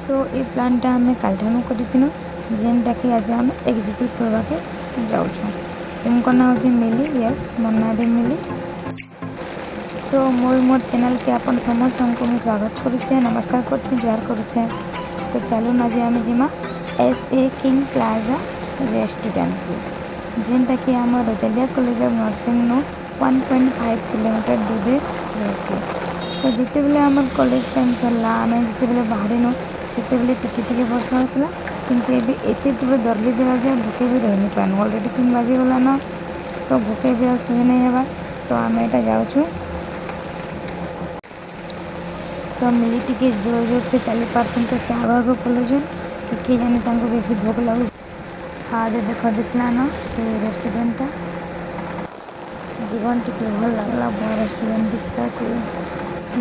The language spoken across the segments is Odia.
ସୋ ଏ ପ୍ଲାନ୍ଟା ଆମେ କାଲିଠାନୁ କରିଥିନୁ, ଯେନ୍ଟାକି ଆଜି ଆମେ ଏକ୍ଜିକ୍ୟୁଟ୍ କରବାକେ ଯାଉଛୁଁ। ତୁମଙ୍କ ନାଁ ହେଉଛି ମିଲି। ୟେସ୍, ମୋର୍ ନାଁ ବି ମିଲି। ସୋ ମୁଇଁ ମୋର୍ ଚ୍ୟାନେଲ୍କେ ଆପଣ ସମସ୍ତଙ୍କୁ ମୁଇଁ ସ୍ୱାଗତ କରୁଛେଁ, ନମସ୍କାର କରୁଛେଁ, ଜୁହାର କରୁଛେଁ। ତ ଚାଲୁନ୍, ଆଜି ଆମେ ଯିମା ଏସ୍ ଏ କିଙ୍ଗ ପ୍ଲାଜା ରେଷ୍ଟୁରାଣ୍ଟକେ, ଯେନ୍ଟାକି ଆମ ରୋଜାଲିଆ କଲେଜ ଅଫ୍ ନର୍ସିଂନୁ 1.5 କିଲୋମିଟର ଦୂରରେ ରହିସି। ତ ଯେତେବେଲେ ଆମର୍ କଲେଜ ଟାଇମ୍ ସରିଲା, ଆମେ ଯେତେବେଲେ ବାହାରିନୁ, ସେତେବେଲେ ଟିକେ ଟିକେ ବର୍ଷା ହେଉଥିଲା। କିନ୍ତୁ ଏବେ ଏତେ ଟିକେ ଦରଲି ଦେଲା ଯେ ଭୁକେ ବି ରହି ନି ପାରନୁ। ଅଲରେଡ଼ି 3 ବାଜିଗଲାନ, ତ ଭୁକେ ବି ଆଉ ସହି ନାଇଁ ହେବା। ତ ଆମେ ଏଇଟା ଯାଉଛୁ। ତ ମିଲି ଟିକେ ଜୋର ଜୋର ସେ ଚାଲି ପାରସନ୍, ତ ସେ ଆଗ ଆଗ ପଲଉଛନ୍ କି କିଏ ଜାନି, ତାଙ୍କୁ ବେଶୀ ଭୋକ ଲାଗୁଛି। ହଁ, ଦେଖ, ଦିଶଲାନ ସେ ରେଷ୍ଟୁରାଣ୍ଟଟା। ଜୀବନ ଟିକେ ଭଲ ଲାଗଲା ବୁଆ, ରେଷ୍ଟୁରାଣ୍ଟ ଦିଶଲା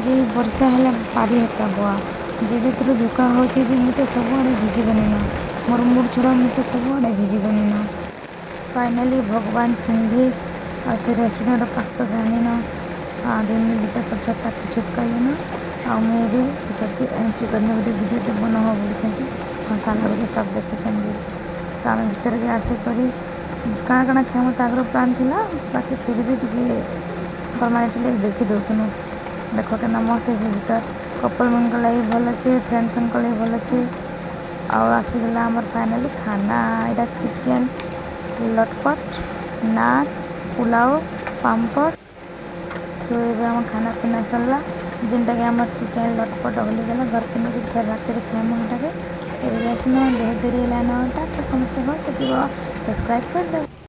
ଯେ। ବର୍ଷା ହେଲେ ପାରି ହେତା ବୁଆ। ଯେବେଥିରୁ ଧୋକା ହଉଛି ଯେ ମୁଇଁ ତ ସବୁଆଡ଼େ ଭିଜିଗଲିନ। ମୋର୍ ମୁଡ୍ ଛଡ଼ା ମୁଇଁ ତ ସବୁଆଡ଼େ ଭିଜିଗଲିନ। ଫାଇନାଲି ଭଗବାନ ଚିହ୍ନଲେ ଆଉ ସେ ରେଷ୍ଟୁରାଣ୍ଟ ପାଖ ତକ ଆନିନ। 2 ମିନିଟ୍ ତାଙ୍କର ଛତା ଛୁତକାଲିନ ଆଉ ମୁଇଁ ଏବେ ଭିତରକେ ଏଣ୍ଟ୍ରି କରିନି। ଗୋଟେ ଭିଡ଼ିଓଟେ ବନାବ ବୋଲୁଛେ ଯେ ହସା ଲାଗୁଛେ, ସବ୍ ଦେଖୁଛନ୍ ଯେ। ତ ଆମେ ଭିତରକେ ଆସିକରି କାଣା କାଣା ଖାଇମୁ ତାଙ୍କର ପ୍ଲାନ୍ ଥିଲା, ବାକି ଫିର୍ ବି ଟିକେ ଫର୍ମାଲିଟି ଲାଗି ଦେଖି ଦଉଥିନୁ। ଦେଖ, କେନ୍ତା ମସ୍ତ ହେଇଛେ ଭିତର। କପଲ୍ ମାନଙ୍କ ଲାଗି ଭଲ ଅଛେ, ଫ୍ରେଣ୍ଡସ୍ ମାନଙ୍କ ଲାଗି ଭଲ ଅଛେ। ଆଉ ଆସିଗଲା ଆମର ଫାଇନାଲି ଖାନା। ଏଇଟା ଚିକେନ୍ ଲଟପଟ, ନାନ୍, ପୁଲାଉ, ପାମ୍ପଡ଼। ସୋ ଏବେ ଆମ ଖାନା ପିନା ସରିଲା, ଯେନ୍ଟାକି ଆମର ଚିକେନ୍ ଲଟପଟ ଗଲା। ଘରକେ ନେଇକି ଫେର୍ ରାତିରେ ଖାଇମୁ ହେଟାକେ। ଏବେ ଯାଏସୁନ, ବହୁତ ଦେରି ହେଲାନ। ଟାଟା, ସମସ୍ତେ ଭଲସେ ଥିବ, ସବସ୍କ୍ରାଇବ୍ କରିଦେବ।